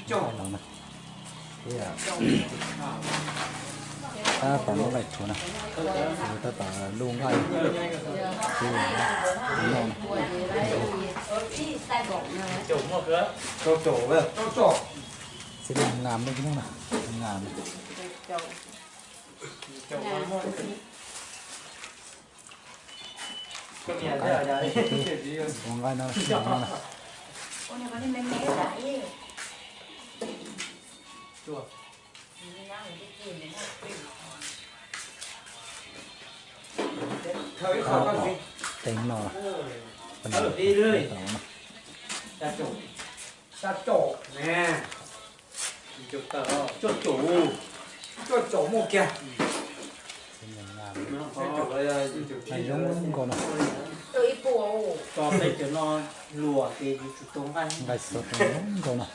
Los na, tab tom lub nqaij tshuav na, tab tom lub nqaij no, xib ngam li no na, ngam. Ua nqaij no, no na. Teev no, cuaj caum ne, cuaj caum muaj kiag. Zoo nkauj no. Nqaij xov zoo nkauj no.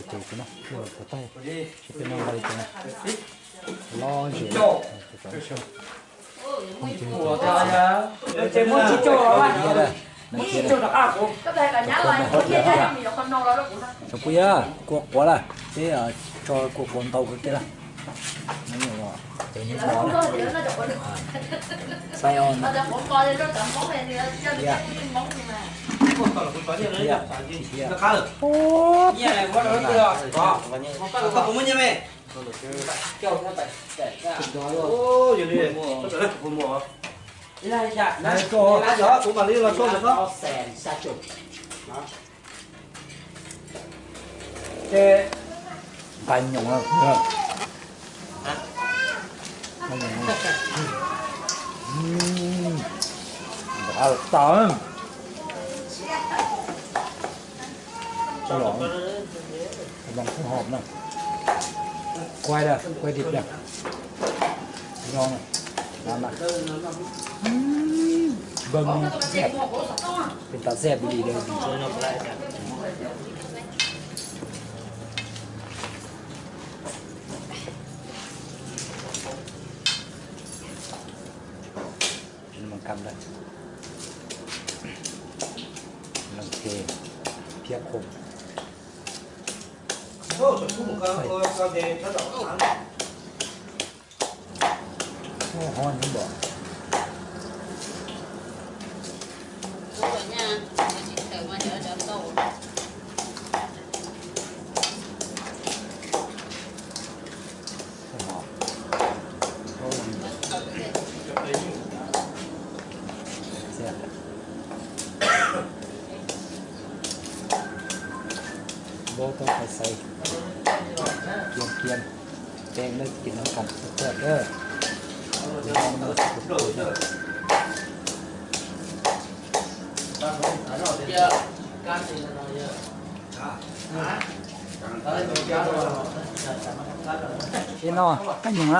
Tus no, tus taij, tus no nqa li cas, loj zem. Tsoom phooj ywg, kua quav lawm, peb tso kua quav ntau kawg kiag lawm. Cov nyob no, xais os. Nqa nyoos, nqa nyoos, nqa tau. Los, los không hợp na. Quay ra, quay điệp ra. Ngon na. Npawg Muas zeb, peb tab zeb li lawm. Tsis muaj kam ntag. Leej txiv thiab qhov. Ua hov nyob npaum. Npau taws xaiv, kiag kiag, ces nej cia nov kam txog thiab. Ib no, kab nyoos na.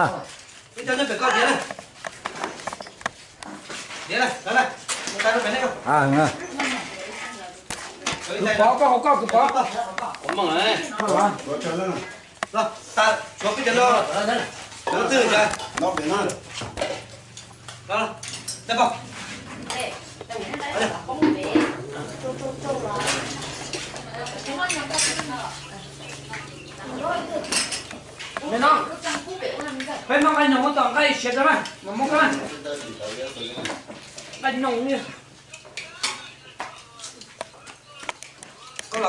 Kuv pov koj, koj, kuv pov. Peb noj nqaij nyoos muab tom nqaij siav rau na, muab koj na. Nqaij nyoos li. Cov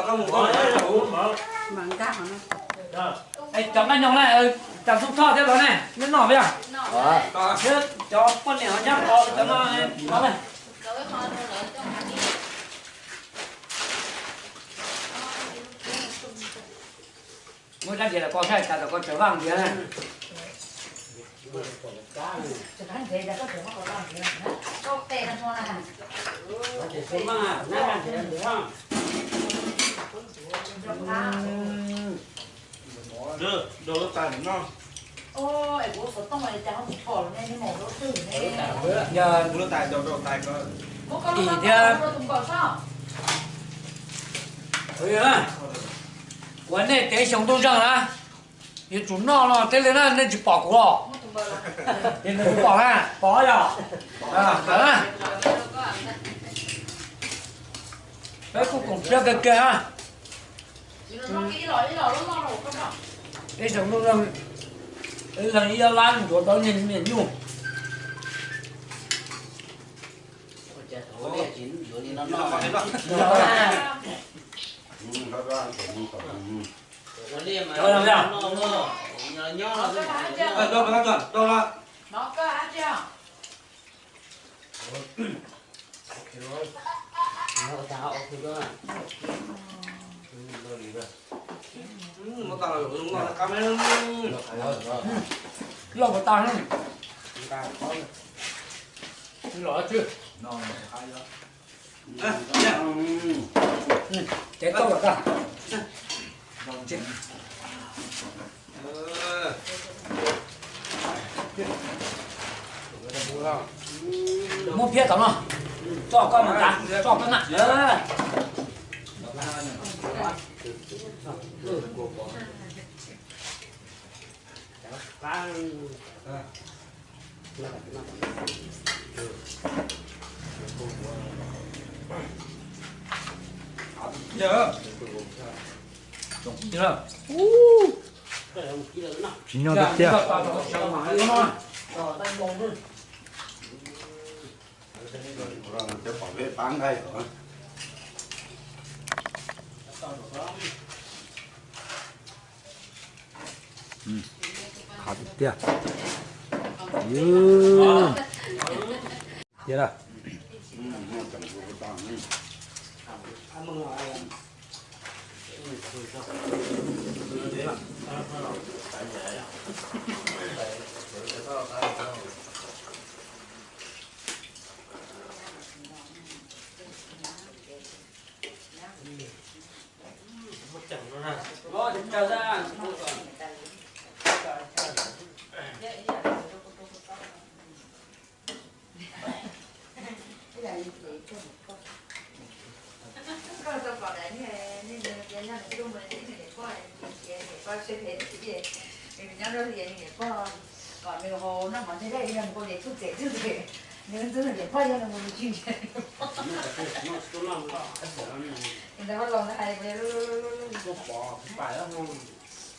nqaij nyoos na, cov xub thoj thiab los ne, neb noj puas yog? Cov poj niam nyab qhov cov no, no na. Muab rab riam los koj saib cas kom koj tseem vaj ntiav na. Yog tim thiab, kuv nej tev xyoo ntuj zeeg na, yuav tsum noj no teb li na, nej tsis pom kuv los? Kuv pom na, pom yog. Ntawd na. Peb kuj koom siab kawg kiag. Ib zaug ib leeg ib lab ncuav tau niag me nyuj. Loj puas tau? Los tsis, ces tau lawm. Muab phiab tom no, tso koj mas, tso koj na. Tsis nyog tiag tiag. Qab tiag tiag. Tiag lawm.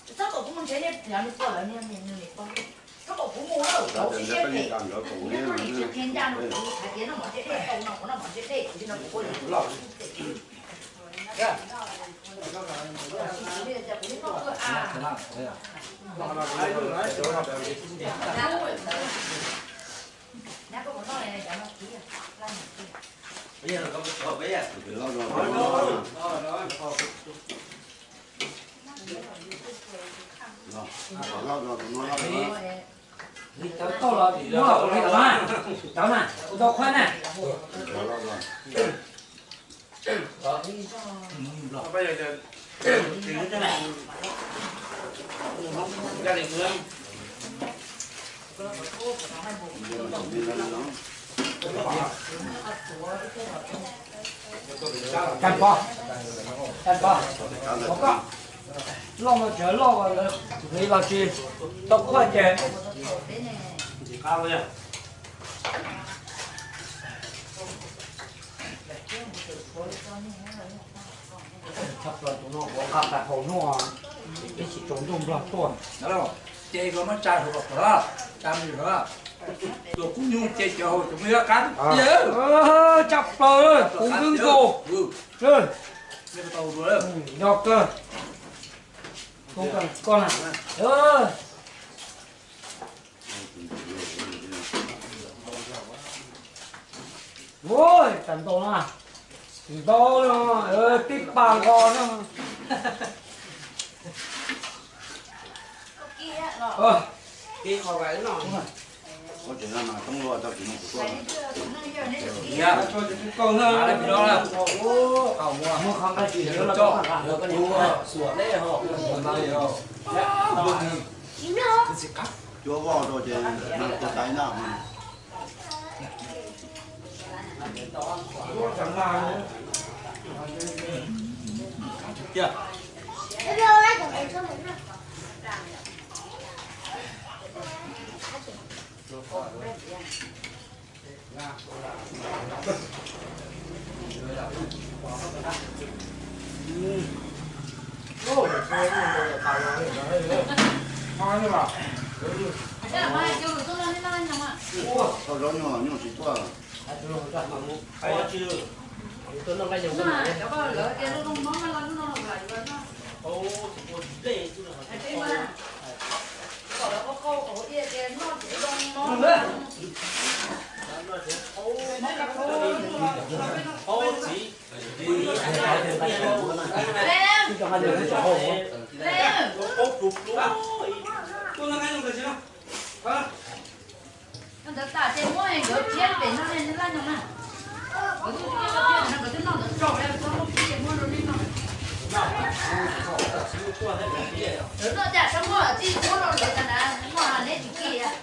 Txhob kom kuv mus nrhiav niag nyuam nws pog lawv niag me nws niam pog. Txhob kom kuv mus, kuv sib siab phem. Kuv tsis qhia ncaj no, kuv hais tias noj mov ntiaj dej tau no, kuv noj mov ntiaj dej, kuv tsis noj kuv poj niam. Cov tauj los muab los kuv li tau na, cov na, kuv tau qhuab na. Tag npog, tag npog, ua koj loj mas tseem loj, li los tsis tau qhuaj ces. Tshaj plaws tus no ua nqa pais haus hnub, ib tsis tsaus ntuj nplog tuaj. Ces koj muab tsa hauv kom plhov, tsa me hauv. Tus kub nyuj ces cov hauv cov muaj ib qab tiag. Tshaj plaws, kuv twb nkaus. Yog kawg. Koj na. Ua cas ntau na, ntau no, tib pas nqos no. Muab qhov nqaij tsis heev los tau. Cuab voj rau ces nag tua taiv na. Ntawd tas ces muab nkawd piab pem no ne, laj nyoog na. Nkawd twb noj ntawd tso, txhob muab pib ces muab rau nej noj. Lawv noj cas txhob muab, tij muab rau lawv tas na, muab neb tsis kiag.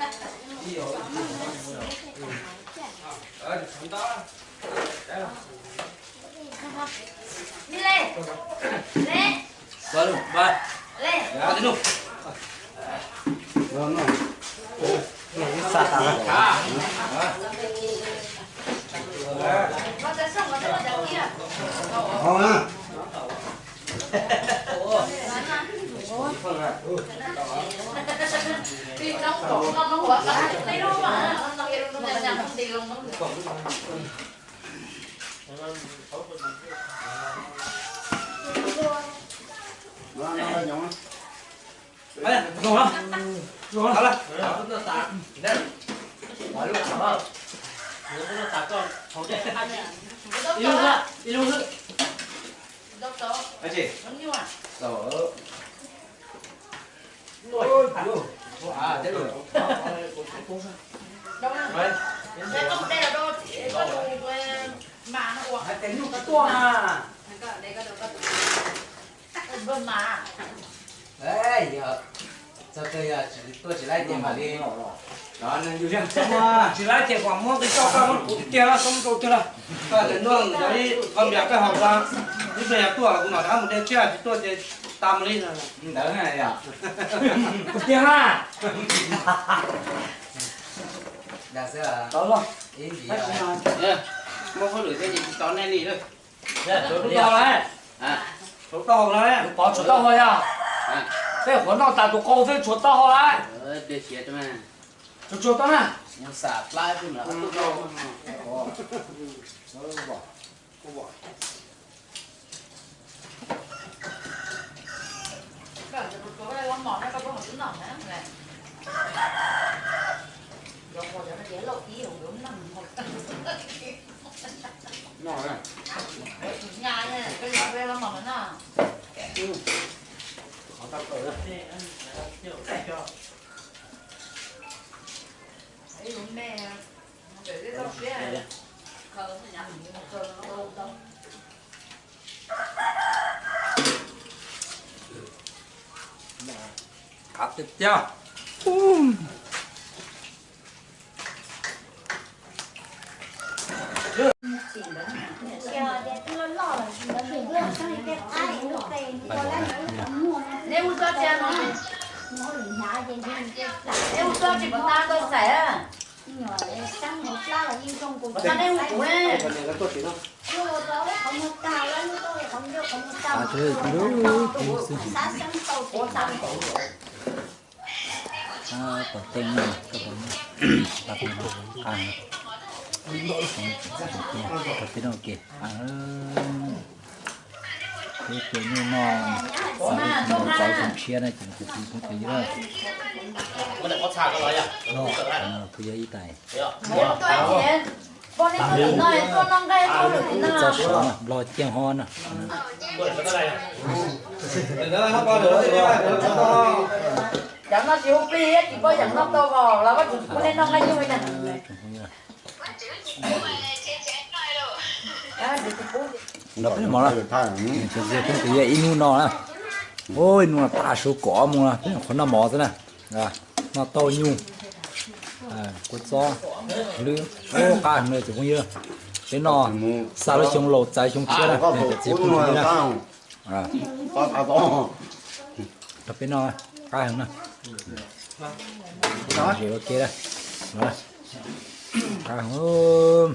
Txog twg yog tuaj tsis laib tias mam li, tsis laib tias kom muab nqi coj koj muab kuv tiag, txhob rau tiag lawm. Koj tias ntuj, yog ib qho npias koj haus tso, ib pliag yog tuaj kuv mam rov qab mus de tsiaj, tsis tuaj ces tas mus li. Ntawd yog kuv tiag na. Muab hauj lwm thiab ces tsis tos nej li lawm. Tshuav tau lawm, tshuav tau lawm, pov tshuav tau yog. Peb qhuav noj tas tus qau xwb tshuav tau lawm. Tshuav tau na. Qab tiag tiag. Neb mus txog tsis, neb mus txog tsis puas tau tau xaim a? Neb mus kuv ne. Pom teeb no, peb no ke, peb tus nyuj no, xav li xyoo tshiab na ces kuv tus phooj ywg, kuv yog ib tais. Txog saud no, Nplog Ceeb Hov no. Cov no tsis hu plig thiab tsis paub yam noj tau vos los Vaj Tswv tsis pub nej noj nqaij nyuj li na. Peb mov na, kuv yog ib hnub no na, ib hnub no tav su kom mus na, peb nyuam qhuav noj mov xwb na. Noj tauj nyuj, kua txob, hlwb, qab heev li cov phooj ywg. Peb noj xa lub xyoo laus txais xyoo tshiab na, cov txiv phooj ywg na. Rau peb noj qab heev na. Zem ua ke, qab heev.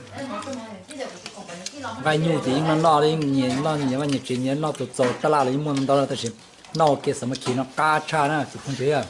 Nqaij nyuj ces yeej noj noj li, nyias noj nyias vaj nyias tsev, nyias noj tus txaus tab laj los yeej muaj ntau ntau, tab sis noj ua ke xav mas khi no qab tshaj na cov phooj ywg.